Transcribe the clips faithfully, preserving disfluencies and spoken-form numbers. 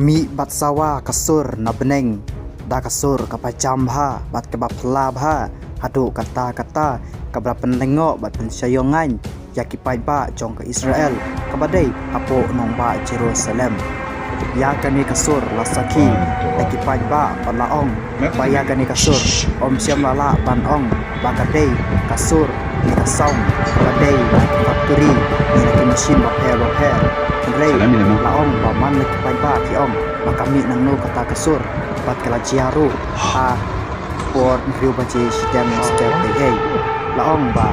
Mih bad sawa ka sur na bneng da ka sur kaba jam bha bad kaba phylla bha, haduh katta katta kaba la pynlyngngoh bad pynshah ïong ngaiñ ïa ki paidbah jong ka Israel kaba dei hapoh nongbah Jerusalem. Ïa kane ka sur la sakhi da ki paidbah bad la ong ba ïa kane ka sur ym shym la lah ban ong ba ka dei ka sur ne ka song kaba dei na ki factory ne na ki machine bapher bapher. Hynrei la ong ba man la ki paidbah ki ong ba ka mih nangno kata ka sur bad ka la jia ruh ha por hynriew baje shiteng mynstep eiei. La ong ba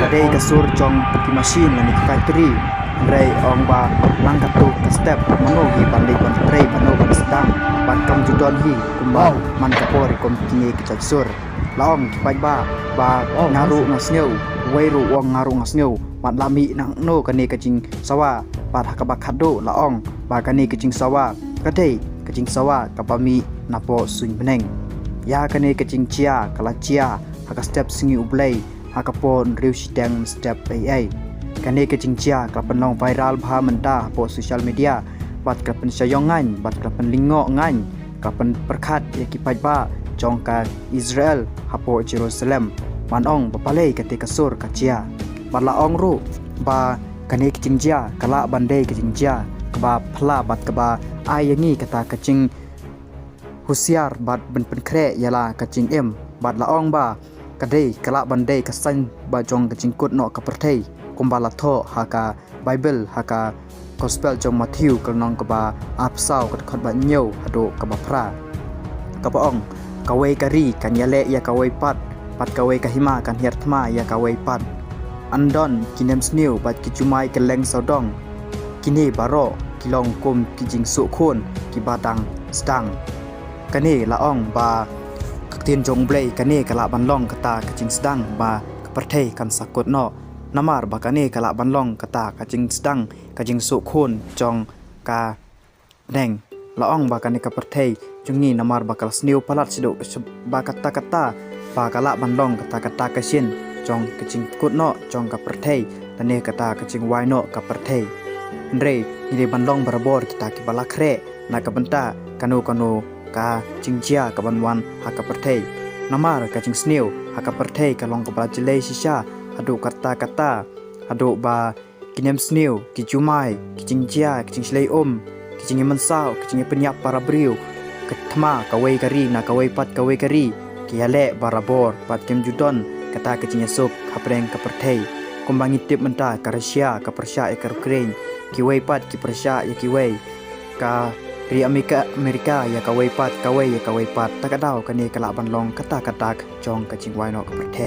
ka dei ka sur jong ki machine lane ki factory. Hynrei ong ba nang katto ka step mano hi ban leit ban trei, mano ban sdang, bad kam ju don hi kumba man ka por kum kine ki jait sur. La ong ki paidbah ba nga ruh nga sngew, uwei ruh u ong nga ruh nga sngew. Bad la mih nangno kane ka jingsawa bad ha kaba khatduh la ong ba kane ka jingsawa ka dei ka jingsawa kaba mih napoh suiñ bneng. Ïa kane ka jingjia ka la jia ha ka step sngi U Blei ha ka por hynriew shiteng mynstep eiei. Kane ka jingjia ka la pynlong viral bha mynta hapoh social media bad ka la pynshah ïong ngaiñ bad ka la pynlyngngoh ngaiñ, ka la pynpyrkhat ïa ki paidbah jong ka Israel hapoh Jerusalem ban ong ba balei kata ka sur ka jia. Bad la ong ruh ba kane ka jingjia ka lah ban dei ka jingjia kaba phylla bad kaba ai ïa ngi kata ka jinghusiar bad ban pynkhreh ïa la ka jingim. Bad la ong ba ka dei ka lah ban dei ka sign ba jong ka jingkut noh ka pyrthei kumba la thoh ha ka Baibl ha ka Gospel jong Matthew ka lynnong kaba arphew saw ka dkhot ba hynñiew haduh kaba phra, kaba ong, kawei ka ri kan ïaleh ïa kawei pat bad kawei ka hima kan hiar thma ïa kawei pat. Yn don ki nemsniew bad ki jumai kylleng sawdong. Kine baroh ki long kum ki jingsngewkhun kiba dang sdang. Kane la ong ba ka ktien jong U Blei kane ka lah ban long kata ka jingsdang ba ka pyrthei kan sa kut noh. Namar ba kane ka lah ban long kata ka jingsdang ka jingsngewkhun jong ka bneng. La ong ba kane ka pyrthei jong ngi namar ba ka la sniew palat shuh ba katta katta ba ka lah ban long kata kata ka shin jong ka jingkut noh jong ka pyrthei lane kata ka jingwai noh ka pyrthei. Hynrei ngi dei ban long barabor kita kiba la khreh na ka bynta kano kano ka jingjia kaban wan ha ka pyrthei. Namar ka jingsniew ha ka pyrthei ka long kaba la jlei shisha haduh katta katta, haduh ba ki nemsniew, ki jumai, ki jingjia, ki jingshlei um, ki jingïamynsaw, ki jingïapynïap para briew, ka thma kawei ka ri na kawei pat kawei ka ri, ki ïaleh barabor bad kim ju don kata ka jingïasuk hapdeng ka pyrthei. Kumba ngi tip mynta ka Russia ka pyrshah ïa ka Ukraine, kiwei pat ki pyrshah ïa kiwei, ka ri Amerika, Amerika ïa kawei pat kawei ïa kawei pat. Ta ka daw kane ka lah ban long kata ka dak jong ka jingwai noh ka pyrthei.